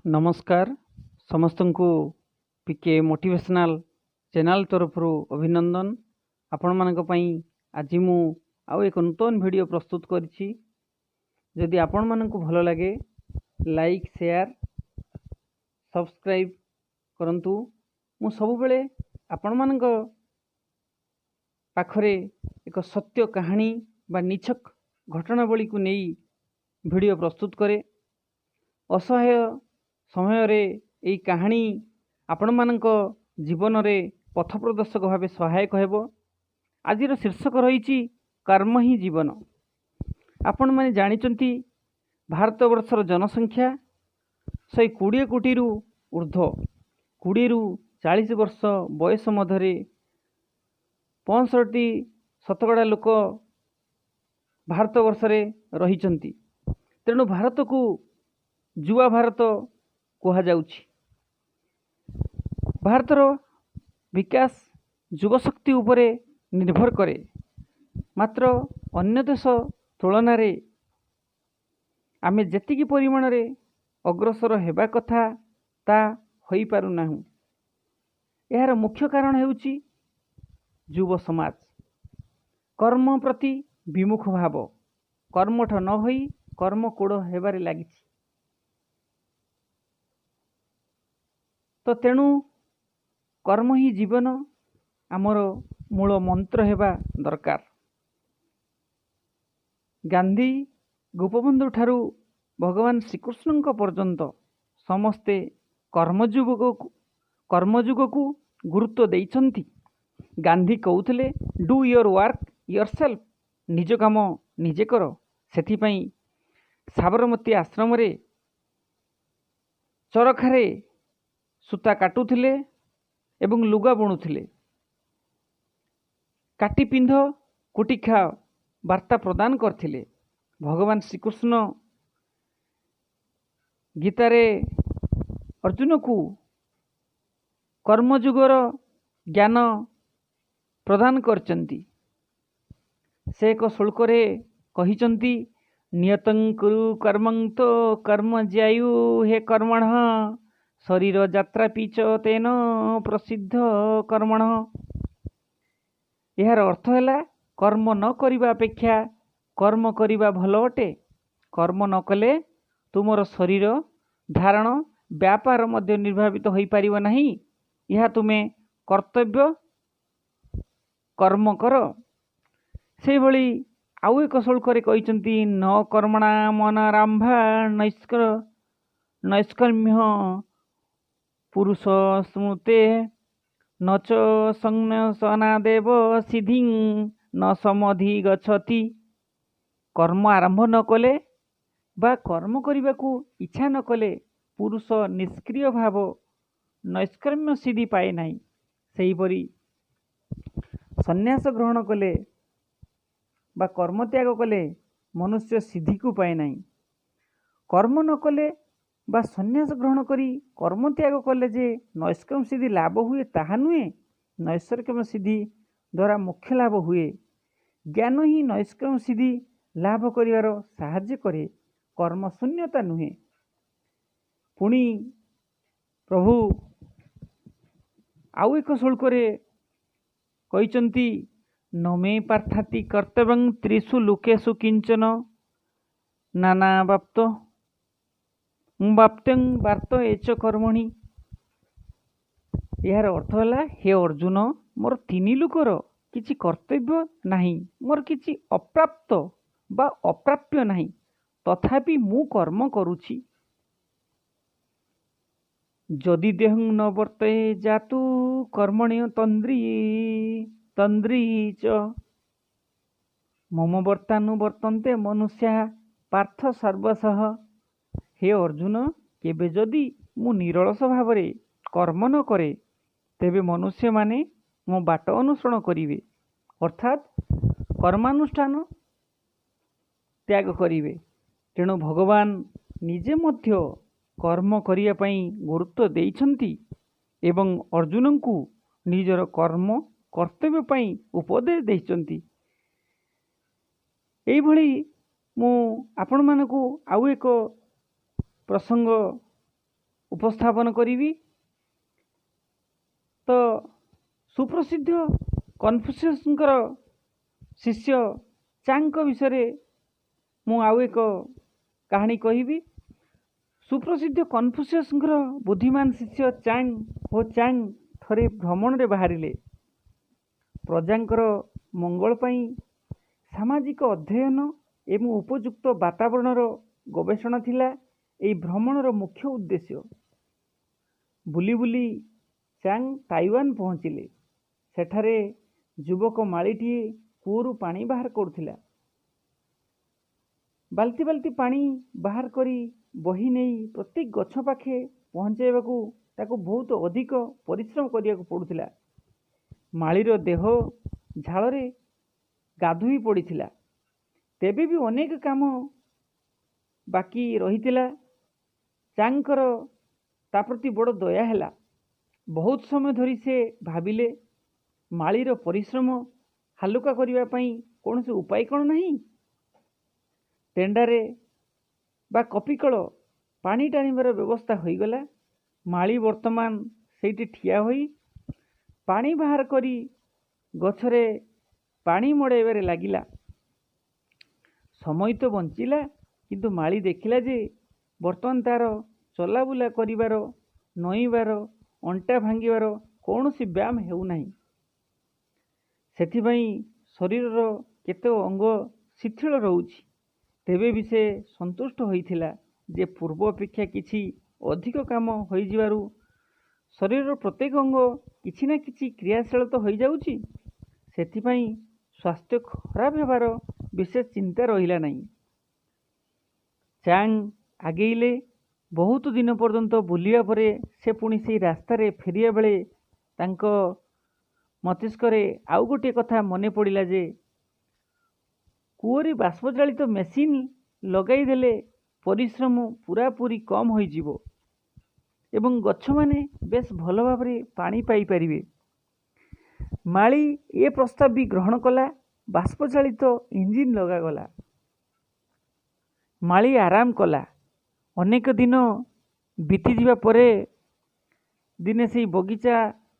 ନମସ୍କାର ସମସ୍ତଙ୍କୁ, PK motivational channel ତରଫରୁ ଅଭିନନ୍ଦନ। ଆପଣମାନଙ୍କ ପାଇଁ ଆଜି ମୁଁ ଆଉ ଏକ ନୂତନ ଭିଡ଼ିଓ ପ୍ରସ୍ତୁତ କରିଛି। ଯଦି ଆପଣମାନଙ୍କୁ ଭଲ ଲାଗେ, ଲାଇକ୍, ସେୟାର, ସବସ୍କ୍ରାଇବ୍ କରନ୍ତୁ। ମୁଁ ସବୁବେଳେ ଆପଣମାନଙ୍କ ପାଖରେ ଏକ ସତ୍ୟ କାହାଣୀ ବା ନିଛକ ଘଟଣାବଳୀକୁ ନେଇ ଭିଡ଼ିଓ ପ୍ରସ୍ତୁତ କରେ। ଅସହାୟ ସମୟରେ ଏଇ କାହାଣୀ ଆପଣମାନଙ୍କ ଜୀବନରେ ପଥ ପ୍ରଦର୍ଶକ ଭାବେ ସହାୟକ ହେବ। ଆଜିର ଶୀର୍ଷକ ରହିଛି କର୍ମ ହିଁ ଜୀବନ। ଆପଣମାନେ ଜାଣିଛନ୍ତି, ଭାରତବର୍ଷର ଜନସଂଖ୍ୟା 120 କୋଟିରୁ ଉର୍ଦ୍ଧ୍ୱ। 20ରୁ 40 ବର୍ଷ ବୟସ ମଧ୍ୟରେ 65% ଲୋକ ଭାରତବର୍ଷରେ ରହିଛନ୍ତି। ତେଣୁ ଭାରତକୁ ଯୁବା ଭାରତ କୁହାଯାଉଛି। ଭାରତର ବିକାଶ ଯୁବଶକ୍ତି ଉପରେ ନିର୍ଭର କରେ। ମାତ୍ର ଅନ୍ୟ ଦେଶ ତୁଳନାରେ ଆମେ ଯେତିକି ପରିମାଣରେ ଅଗ୍ରସର ହେବା କଥା, ତା ହୋଇପାରୁନାହୁଁ। ଏହାର ମୁଖ୍ୟ କାରଣ ହେଉଛି ଯୁବ ସମାଜ କର୍ମ ପ୍ରତି ବିମୁଖ ଭାବ, କର୍ମଠ ନ ହୋଇ କର୍ମ କୋଡ଼ ହେବାରେ ଲାଗିଛି। ତ ତେଣୁ କର୍ମ ହିଁ ଜୀବନ ଆମର ମୂଳ ମନ୍ତ୍ର ହେବା ଦରକାର। ଗାନ୍ଧୀ, ଗୋପବନ୍ଧୁ ଠାରୁ ଭଗବାନ ଶ୍ରୀକୃଷ୍ଣଙ୍କ ପର୍ଯ୍ୟନ୍ତ ସମସ୍ତେ କର୍ମଯୁଗକୁ ଗୁରୁତ୍ୱ ଦେଇଛନ୍ତି। ଗାନ୍ଧୀ କହୁଥିଲେ, "do your work your self", ନିଜ କାମ ନିଜେ କର। ସେଥିପାଇଁ ସାବରମତୀ ଆଶ୍ରମରେ ଚରଖାରେ ସୂତା କାଟୁଥିଲେ ଏବଂ ଲୁଗା ବୁଣୁଥିଲେ। କାଟି ପିନ୍ଧ, କୁଟି ଖାଅ ବାର୍ତ୍ତା ପ୍ରଦାନ କରିଥିଲେ। ଭଗବାନ ଶ୍ରୀକୃଷ୍ଣ ଗୀତାରେ ଅର୍ଜୁନକୁ କର୍ମଯୁଗର ଜ୍ଞାନ ପ୍ରଦାନ କରିଛନ୍ତି। ସେ ଏକ ଶ୍ଳୋକରେ କହିଛନ୍ତି, "ନିୟତଂ କୁରୁ କର୍ମଂ ତ୍ୱଂ କର୍ମ ଜ୍ୟାୟୋ ହ୍ୟକର୍ମଣଃ ଶରୀର ଯାତ୍ରାପି ଚ ତେନ ପ୍ରସିଦ୍ଧ କର୍ମଣଃ।" ଏହାର ଅର୍ଥ ହେଲା, କର୍ମ ନ କରିବା ଅପେକ୍ଷା କର୍ମ କରିବା ଭଲ ଅଟେ। କର୍ମ ନ କଲେ ତୁମର ଶରୀର ଧାରଣ ବ୍ୟାପାର ମଧ୍ୟ ନିର୍ବାହିତ ହୋଇପାରିବ ନାହିଁ। ଏହା ତୁମେ କର୍ତ୍ତବ୍ୟ କର୍ମ କର। ସେହିଭଳି ଆଉ ଏକ ଶ୍ଳୋକରେ କହିଛନ୍ତି, "ନ କର୍ମଣା ମନାରମ୍ଭା ନୈଷ୍କର୍ମ୍ୟ ପୁରୁଷ ଶ୍ନୁତେ, ନ ଚ ସଂନ୍ୟସନାଦେବ ସିଦ୍ଧିଂ ନ ସମଧିଗଚ୍ଛତି।" କର୍ମ ଆରମ୍ଭ ନ କଲେ ବା କର୍ମ କରିବାକୁ ଇଚ୍ଛା ନ କଲେ ପୁରୁଷ ନିଷ୍କ୍ରିୟ ଭାବ ନୈଷ୍କର୍ମ୍ୟ ସିଦ୍ଧି ପାଏ ନାହିଁ। ସେହିପରି ସନ୍ନ୍ୟାସ ଗ୍ରହଣ କଲେ ବା କର୍ମ ତ୍ୟାଗ କଲେ ମନୁଷ୍ୟ ସିଦ୍ଧିକୁ ପାଏ ନାହିଁ। କର୍ମ ନ କଲେ ବା ସନ୍ନ୍ୟାସ ଗ୍ରହଣ କରି କର୍ମ ତ୍ୟାଗ କଲେ ଯେ ନୈଷ୍କର୍ମ୍ୟ ସିଦ୍ଧି ଲାଭ ହୁଏ, ତାହା ନୁହେଁ। ନୈଷ୍କର୍ମ୍ୟ ସିଦ୍ଧି ଦ୍ୱାରା ମୋକ୍ଷ ଲାଭ ହୁଏ। ଜ୍ଞାନ ହିଁ ନୈଷ୍କର୍ମ୍ୟ ସିଦ୍ଧି ଲାଭ କରିବାର ସାହାଯ୍ୟ କରେ, କର୍ମ ଶୂନ୍ୟତା ନୁହେଁ। ପୁଣି ପ୍ରଭୁ ଆଉ ଏକ ଶ୍ଳୋକରେ କହିଛନ୍ତି, "ନ ମେ ପାର୍ଥାସ୍ତି କର୍ତ୍ତବ୍ୟଂ ତ୍ରିଷୁ ଲୋକେଷୁ କିଞ୍ଚନ, ନାନାବାପ୍ତ ବାପ୍ତ୍ୟଂ ବାର୍ତ୍ତ ଏଚ କର୍ମଣି।" ଏହାର ଅର୍ଥ ହେଲା, ହେ ଅର୍ଜୁନ, ମୋର ତିନି ଲୋକର କିଛି କର୍ତ୍ତବ୍ୟ ନାହିଁ, ମୋର କିଛି ଅପ୍ରାପ୍ତ ବା ଅପ୍ରାପ୍ୟ ନାହିଁ, ତଥାପି ମୁଁ କର୍ମ କରୁଛି। "ଯଦି ଦେହଂ ନ ବର୍ତ୍ତେ ଜାତୁ କର୍ମଣ୍ୟ ତନ୍ଦ୍ରୀ ତନ୍ଦ୍ରୀ ଚ ମମ ବର୍ତ୍ତାନୁବର୍ତ୍ତନ୍ତେ ମନୁଷ୍ୟା ପାର୍ଥ ସର୍ବଶଃ।" ହେ ଅର୍ଜୁନ, କେବେ ଯଦି ମୁଁ ନିରଳସ ଭାବରେ କର୍ମ ନ କରେ, ତେବେ ମନୁଷ୍ୟମାନେ ମୋ ବାଟ ଅନୁସରଣ କରିବେ, ଅର୍ଥାତ୍ କର୍ମାନୁଷ୍ଠାନ ତ୍ୟାଗ କରିବେ। ତେଣୁ ଭଗବାନ ନିଜେ ମଧ୍ୟ କର୍ମ କରିବା ପାଇଁ ଗୁରୁତ୍ୱ ଦେଇଛନ୍ତି ଏବଂ ଅର୍ଜୁନଙ୍କୁ ନିଜର କର୍ମ କର୍ତ୍ତବ୍ୟ ପାଇଁ ଉପଦେଶ ଦେଇଛନ୍ତି। ଏଇଭଳି ମୁଁ ଆପଣମାନଙ୍କୁ ଆଉ ଏକ ପ୍ରସଙ୍ଗ ଉପସ୍ଥାପନ କରିବି। ତ ସୁପ୍ରସିଦ୍ଧ କନଫୁସିୟସଙ୍କର ଶିଷ୍ୟ ଚାଙ୍ଗଙ୍କ ବିଷୟରେ ମୁଁ ଆଉ ଏକ କାହାଣୀ କହିବି। ସୁପ୍ରସିଦ୍ଧ କନଫୁସିୟସଙ୍କର ବୁଦ୍ଧିମାନ ଶିଷ୍ୟ ଚାଙ୍ଗ ହୋ ଚାଙ୍ଗ ଥରେ ଭ୍ରମଣରେ ବାହାରିଲେ। ପ୍ରଜାଙ୍କର ମଙ୍ଗଳ ପାଇଁ ସାମାଜିକ ଅଧ୍ୟୟନ ଏବଂ ଉପଯୁକ୍ତ ବାତାବରଣର ଗବେଷଣା ଥିଲା ଏହି ଭ୍ରମଣର ମୁଖ୍ୟ ଉଦ୍ଦେଶ୍ୟ। ବୁଲି ବୁଲି ଚାଙ୍ଗ ତାଇୱାନ ପହଞ୍ଚିଲେ। ସେଠାରେ ଯୁବକ ମାଳିଟିଏ କୂଅରୁ ପାଣି ବାହାର କରୁଥିଲା। ବାଲ୍ତି ବାଲ୍ତି ପାଣି ବାହାର କରି ବହି ନେଇ ପ୍ରତ୍ୟେକ ଗଛ ପାଖେ ପହଞ୍ଚାଇବାକୁ ତାକୁ ବହୁତ ଅଧିକ ପରିଶ୍ରମ କରିବାକୁ ପଡ଼ୁଥିଲା। ମାଳିର ଦେହ ଝାଳରେ ଗାଧୋଇ ପଡ଼ିଥିଲା। ତେବେ ବି ଅନେକ କାମ ବାକି ରହିଥିଲା। ଚାଙ୍ଗଙ୍କର ତା ପ୍ରତି ବଡ଼ ଦୟା ହେଲା। ବହୁତ ସମୟ ଧରି ସେ ଭାବିଲେ, ମାଳିର ପରିଶ୍ରମ ହାଲୁକା କରିବା ପାଇଁ କୌଣସି ଉପାୟ କ'ଣ ନାହିଁ? ତେଣ୍ଡାରେ ବା କପିକଳ ପାଣି ଟାଣିବାର ବ୍ୟବସ୍ଥା ହୋଇଗଲା। ମାଳି ବର୍ତ୍ତମାନ ସେଇଠି ଠିଆ ହୋଇ ପାଣି ବାହାର କରି ଗଛରେ ପାଣି ମଡ଼ାଇବାରେ ଲାଗିଲା। ସମୟ ତ ବଞ୍ଚିଲା, କିନ୍ତୁ ମାଳି ଦେଖିଲା ଯେ ବର୍ତ୍ତମାନ ତା'ର ଚଲାବୁଲା କରିବାର, ନଇଁବାର, ଅଣ୍ଟା ଭାଙ୍ଗିବାର କୌଣସି ବ୍ୟାୟାମ ହେଉନାହିଁ। ସେଥିପାଇଁ ଶରୀରର କେତେ ଅଙ୍ଗ ଶିଥିଳ ରହୁଛି। ତେବେ ବି ସେ ସନ୍ତୁଷ୍ଟ ହୋଇଥିଲା ଯେ ପୂର୍ବ ଅପେକ୍ଷା କିଛି ଅଧିକ କାମ ହୋଇଯିବାରୁ ଶରୀରର ପ୍ରତ୍ୟେକ ଅଙ୍ଗ କିଛି ନା କିଛି କ୍ରିୟାଶୀଳ ତ ହୋଇଯାଉଛି। ସେଥିପାଇଁ ସ୍ୱାସ୍ଥ୍ୟ ଖରାପ ହେବାର ବିଶେଷ ଚିନ୍ତା ରହିଲା ନାହିଁ। ଚାଙ୍ଗ ଆଗେଇଲେ। ବହୁତ ଦିନ ପର୍ଯ୍ୟନ୍ତ ବୁଲିବା ପରେ ସେ ପୁଣି ସେଇ ରାସ୍ତାରେ ଫେରିବା ବେଳେ ତାଙ୍କ ମସ୍ତିଷ୍କରେ ଆଉ ଗୋଟିଏ କଥା ମନେ ପଡ଼ିଲା ଯେ କୂଅରେ ବାଷ୍ପଚାଳିତ ମେସିନ୍ ଲଗାଇଦେଲେ ପରିଶ୍ରମ ପୂରାପୂରି କମ୍ ହୋଇଯିବ ଏବଂ ଗଛମାନେ ବେଶ ଭଲ ଭାବରେ ପାଣି ପାଇପାରିବେ। ମାଳି ଏ ପ୍ରସ୍ତାବ ବି ଗ୍ରହଣ କଲା। ବାଷ୍ପଚାଳିତ ଇଞ୍ଜିନ୍ ଲଗାଗଲା। ମାଳି ଆରାମ କଲା। ଅନେକ ଦିନ ବିତିଯିବା ପରେ ଦିନେ ସେଇ ବଗିଚା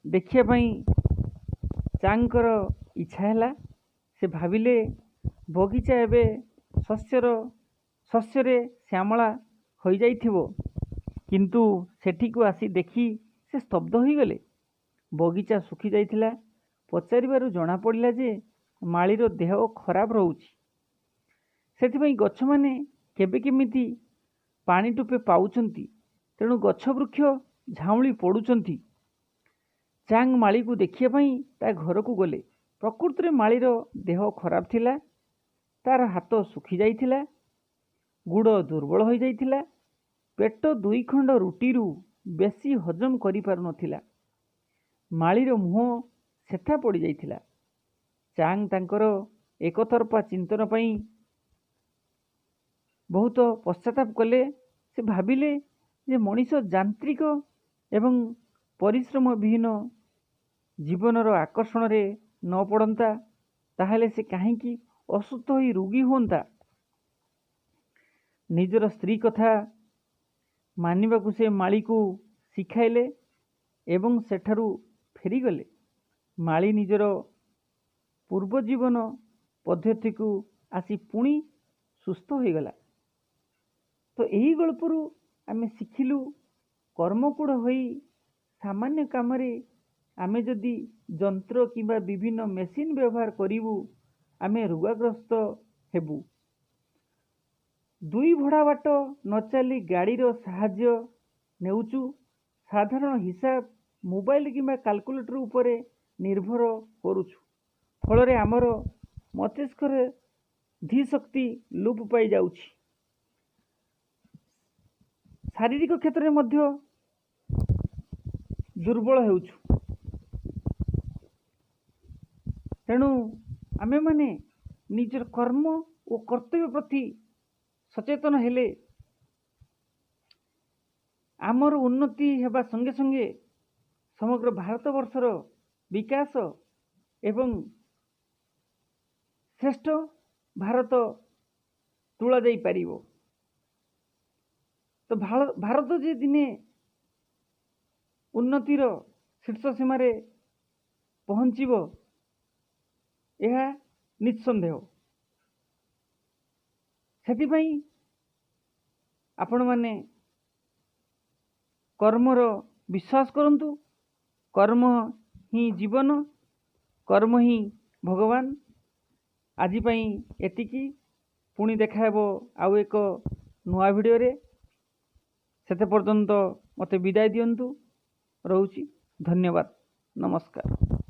ଦେଖିବା ପାଇଁ ଚାଙ୍ଗଙ୍କର ଇଚ୍ଛା ହେଲା। ସେ ଭାବିଲେ, ବଗିଚା ଏବେ ଶସ୍ୟରେ ଶ୍ୟାମଳା ହୋଇଯାଇଥିବ। କିନ୍ତୁ ସେଠିକୁ ଆସି ଦେଖି ସେ ସ୍ତବ୍ଧ ହୋଇଗଲେ। ବଗିଚା ଶୁଖି ଯାଇଥିଲା। ପଚାରିବାରୁ ଜଣାପଡ଼ିଲା ଯେ ମାଳିର ଦେହ ଖରାପ ରହୁଛି, ସେଥିପାଇଁ ଗଛମାନେ କେବେ କେମିତି ପାଣି ଟୋପେ ପାଉଛନ୍ତି, ତେଣୁ ଗଛ ବୃକ୍ଷ ଝାଉଁଳି ପଡ଼ୁଛନ୍ତି। ଚାଙ୍ଗ ମାଳିକୁ ଦେଖିବା ପାଇଁ ତା ଘରକୁ ଗଲେ। ପ୍ରକୃତରେ ମାଳିର ଦେହ ଖରାପ ଥିଲା। ତାର ହାତ ଶୁଖି ଯାଇଥିଲା, ଗୁଡ଼ ଦୁର୍ବଳ ହୋଇଯାଇଥିଲା, ପେଟ ଦୁଇ ଖଣ୍ଡ ରୁଟିରୁ ବେଶୀ ହଜମ କରିପାରୁନଥିଲା। ମାଳିର ମୁହଁ ଶେଥା ପଡ଼ିଯାଇଥିଲା। ଚାଙ୍ଗ ତାଙ୍କର ଏକତରଫା ଚିନ୍ତନ ପାଇଁ ବହୁତ ପଶ୍ଚାତାପ କଲେ। ସେ ଭାବିଲେ ଯେ ମଣିଷ ଯାନ୍ତ୍ରିକ ଏବଂ ପରିଶ୍ରମ ବିହୀନ ଜୀବନର ଆକର୍ଷଣରେ ନ ପଡ଼ନ୍ତା, ତାହେଲେ ସେ କାହିଁକି ଅସୁସ୍ଥ ହୋଇ ରୋଗୀ ହୁଅନ୍ତା? ନିଜର ସ୍ତ୍ରୀ କଥା ମାନିବାକୁ ସେ ମାଳିକୁ ଶିଖାଇଲେ ଏବଂ ସେଠାରୁ ଫେରିଗଲେ। ମାଳି ନିଜର ପୂର୍ବ ଜୀବନ ପଦ୍ଧତିକୁ ଆସି ପୁଣି ସୁସ୍ଥ ହୋଇଗଲା। ତ ଏହି ଗଳ୍ପରୁ ଆମେ ଶିଖିଲୁ, କର୍ମକୁଢ଼ ହୋଇ ସାମାନ୍ୟ କାମରେ ଆମେ ଯଦି ଯନ୍ତ୍ର କିମ୍ବା ବିଭିନ୍ନ ମେସିନ୍ ବ୍ୟବହାର କରିବୁ, ଆମେ ରୋଗାଗ୍ରସ୍ତ ହେବୁ। ଦୁଇ ଭଡ଼ା ବାଟ ନ ଚାଲି ଗାଡ଼ିର ସାହାଯ୍ୟ ନେଉଛୁ। ସାଧାରଣ ହିସାବ ମୋବାଇଲ କିମ୍ବା କାଲକୁଲେଟର ଉପରେ ନିର୍ଭର କରୁଛୁ। ଫଳରେ ଆମର ମସ୍ତିଷ୍କରେ ଧୀଶକ୍ତି ଲୋପ ପାଇଯାଉଛି। ଶାରୀରିକ କ୍ଷେତ୍ରରେ ମଧ୍ୟ ଦୁର୍ବଳ ହେଉଛୁ। ତେଣୁ ଆମେମାନେ ନିଜର କର୍ମ ଓ କର୍ତ୍ତବ୍ୟ ପ୍ରତି ସଚେତନ ହେଲେ ଆମର ଉନ୍ନତି ହେବା ସଙ୍ଗେ ସଙ୍ଗେ ସମଗ୍ର ଭାରତବର୍ଷର ବିକାଶ ଏବଂ ଶ୍ରେଷ୍ଠ ଭାରତ ତୋଳା ଯାଇପାରିବ। ତ ଭାରତ ଯେ ଦିନେ ଉନ୍ନତିର ଶୀର୍ଷ ସୀମାରେ ପହଞ୍ଚିବ, ଏହା ନିଃସନ୍ଦେହ। ସେଥିପାଇଁ ଆପଣମାନେ କର୍ମର ବିଶ୍ୱାସ କରନ୍ତୁ। କର୍ମ ହିଁ ଜୀବନ, କର୍ମ ହିଁ ଭଗବାନ। ଆଜି ପାଇଁ ଏତିକି। ପୁଣି ଦେଖାହେବ ଆଉ ଏକ ନୂଆ ଭିଡ଼ିଓରେ। ସେତେ ପର୍ଯ୍ୟନ୍ତ ମୋତେ ବିଦାୟ ଦିଅନ୍ତୁ। ରହୁଛି, ଧନ୍ୟବାଦ, ନମସ୍କାର।